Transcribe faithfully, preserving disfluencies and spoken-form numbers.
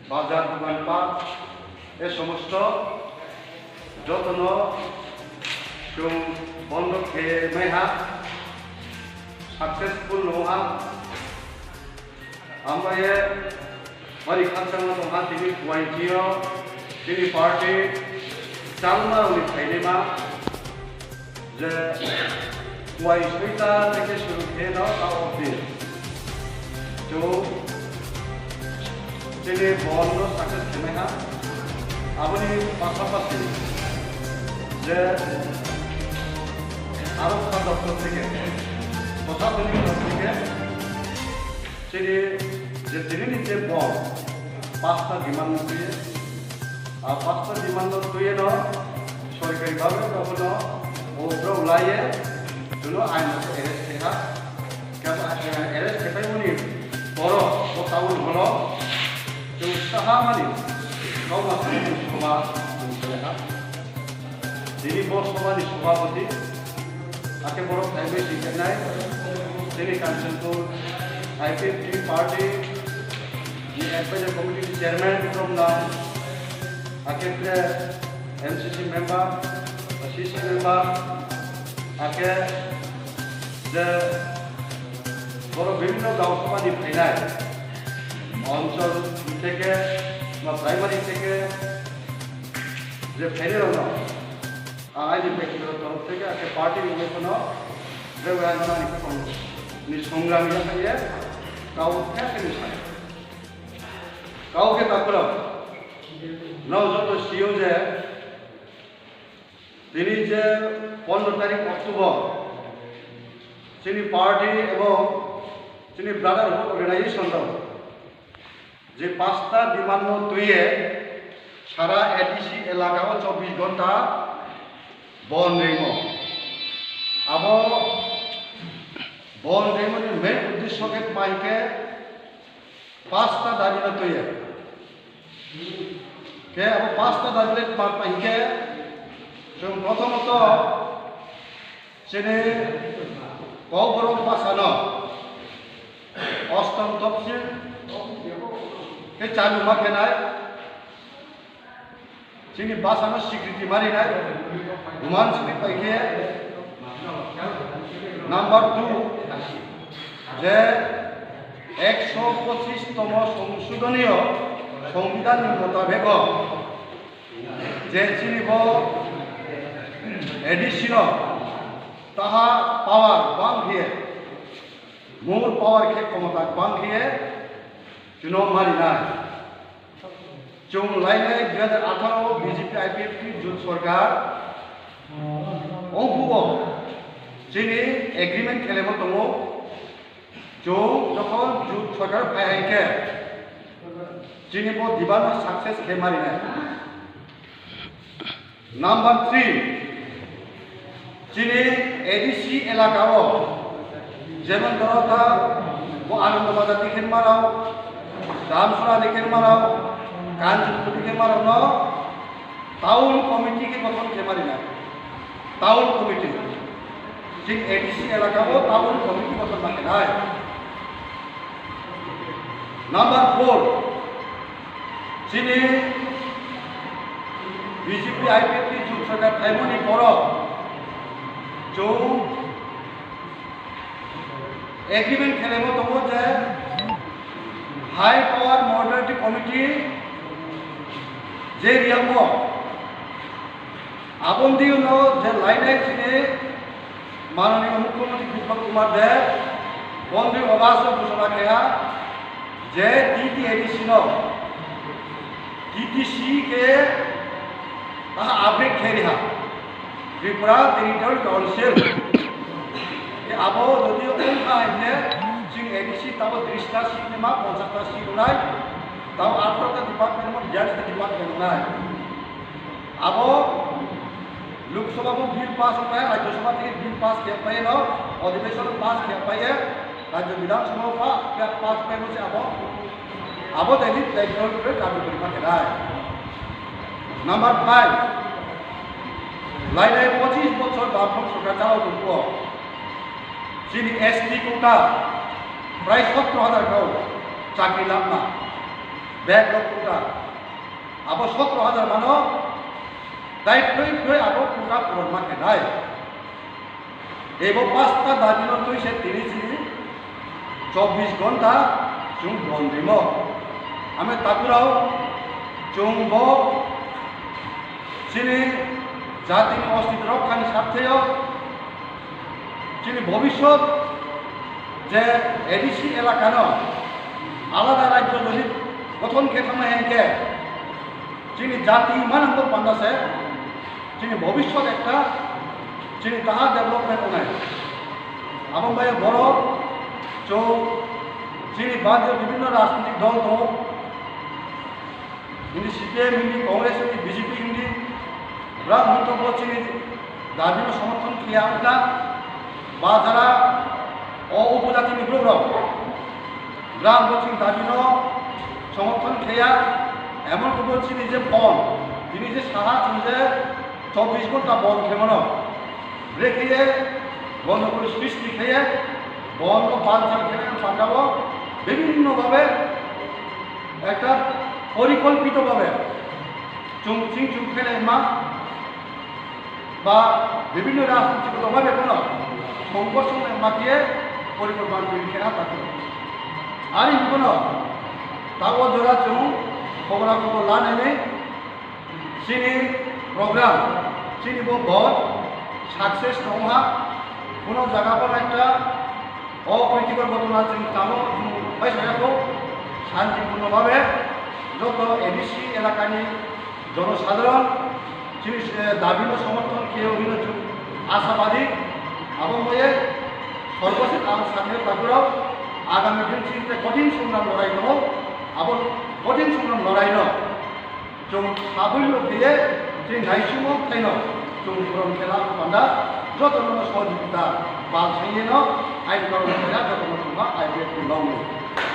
Bazar dogan pa, e somosto joto no chung bondo khe mai ha, successful no ha. Amba ye bari khakchangma tong ha, tini kuaing chini yo chini party chalma rao ni phainaima je kuaing soita theke suru khe no ta obdi chung chini bondo success khe mai ha. Abo ni pasapasi je aro kha doptor theke, প্রশাসনিক তরফ থেকে chini je tini ni je bond, পাঁচটা demand no tui ye, a পাঁচটা demand no tui ye no sorkari bhabe abo no o brao lai ye, chung no ain mate arrest khe ha. Khe arrest khe paimo ni poro bo town hall o chung saha mani kauma sani sobha chung khe ha. Tini bo sobha ni sobhapoti, akhe borok phaibai singkhe nai, chini Kanchanpur I P F T party ni advisory committee ni chairman Bikram Lam, akhe tre M C C member, C C member, akhe je borok bibhinno gao sobha ni phainai, অঞ্চল theke, ba primary theke, je phainai rao no, ang aini ব্যক্তিগত তরফ থেকে, akhe party ni ongwi phano, je wai ano ani khorang ni songram ya kha ye, kau khe khe ni sai. Kau khe takhu rao, nrao joto si ou je, tini je পনেরো তারিখ October, chini party এবং chini brotherhood organization rao je পাঁচটা demand no tui ye Sara A D C এলাকা o চব্বিশ ঘণ্টা বন্ধ rimo. Abo বন্ধ rimo ni main উদ্দেশ্য khe tma hing khe পাঁচটা দাবি no tui ye. Khe abo পাঁচটা দাবি le tma tma hing khe, chung প্রথমত chini Kokborok basa no অষ্টম তফসিল khe chaluma khe nai, chini basa no স্বীকৃতি ma ri nai, Roman script bai khe. Number two, je একশো পঁচিশতম সংশোধনীয় সংবিধান ni মোতাবেক o je chini bo A D C no taha power bang khe, more power khe, ক্ষমতা bang khe chung no ma ri nai. Chung lainai দুই হাজার আঠারো B J P I P F T জোট সরকার ongphuh o chini agreement khelaimo tong ou. Chung যখন জোট সরকার phai hai khe, chini bo demand no success khe ma ri nai. Number three, chini A D C এলাকা o, যেমন ধরো ta, bo Anandabazar ni khe ma rao, Damsora ni khe ma rao, Kanchanpur ni khe ma rao no town committee khe গঠন khe ma ri nai. Town committee. Chini A D C এলাকা o town committee গঠন ma khe nai. Number four, chini B J P I P F T জোট সরকার phaimo ni পর o chung agreement khelaimo tong ou je High Power Modernity Committee je riyamo, abo ni deing yo no je lainai chini মাননীয় মুখ্যমন্ত্রী বিপ্লব কুমার দেব বন্দী অবাস ঘোষণা khe ha, je T T A D C no T T C khe taha upgrade khe ri ha, Tripura Territorial Council. Khe abo jodi ong kha hing khe, chini A D C tabo ত্রিশটা seat ni ma পঞ্চাশটা seat ong nai, tabo আঠারোটা department ni ma বিয়াল্লিশটা department ong nai. Abo Lok Sabha bo bill pass ong pai, Rajya Sabha theke bill pass khe pai no, অধিবেশন pass khe pai ye, রাজ্য বিধানসভা pa-, pass paimo se abo, abo daily daily khe কার্যকরী ma khe nai. Number five, lainai পঁচিশ বছর বামফ্রন্ট সরকার চালাও tong phuh o, chini S T quota প্রায় সতেরো হাজার kau chakri lama. Backlog quota. Abo সতেরো হাজার mano, dai kroi kroi abo quota পূরণ ma khe nai. Ebo পাঁচটা দাবি no tui se tini chini চব্বিশ ঘণ্টা chung বন্ধ rimo. Ami takhu rao, chung bo chini jati ni অস্তিত্ব রক্ষা ni স্বার্থে yo, chini ভবিষ্যৎ je এডিসি এলাকা no আলাদা রাজ্য যদি গঠন khe thanng nai hing khe, chini jati manang bo panda se, chini ভবিষ্যৎ একটা, chini taha development ong nai. Abo bai boro chung chini বাদে বিভিন্ন রাজনৈতিক দল tong ou, hindi CPM hindi, Congress hindi, BJP hindi, brao hing tong bo chini দাবি no সমর্থন khe ya ongkha, ba যারা o উপজাতি ni brouh rao, brao bo chini দাবি no সমর্থন khe ya, এমনকি bo chini je বন্ধ, tini je সারা chung je চব্বিশ ঘণ্টা বন্ধ khemo no, brekhe ye গণ্ডগোল সৃষ্টি khe ye, বন্ধ no বানচাল khe nai panda wo বিভিন্ন ভাবে একটা পরিকল্পিত ভাবে chung ching chung khe nai ma ba বিভিন্ন রাজনৈতিক দল ভাবে কোনো সংঘর্ষ ma khe ye পরিকল্পনা তৈরি khe ha takhu. Are hing pho no, taoh jora chung খবরাখবর lanai ni chini program, chini bo বন্ধ success tong ha, কোনো জায়গা pho একটা অপ্রীতিকর ঘটনা chung tamo chung paisa ya khou, শান্তিপূর্ণ ভাবে joto এডিসি এলাকা ni জনসাধারণ chini, eh, দাবি no সমর্থন khe yo hing no chung আশাবাদী. Abo bai ye সর্বশেষ ang সামনে takhu rao, আগামী দিন chini কঠিন সংগ্রাম লড়াই tong ou, abo কঠিন সংগ্রাম লড়াই no chung সাফল্য khe ye, chini naisingmo thai no chung পূরণ khe la panda, joto no সহযোগিতা bal saing ye no, আইন কানুন khe ya joto no chung ma IPF ni long ni.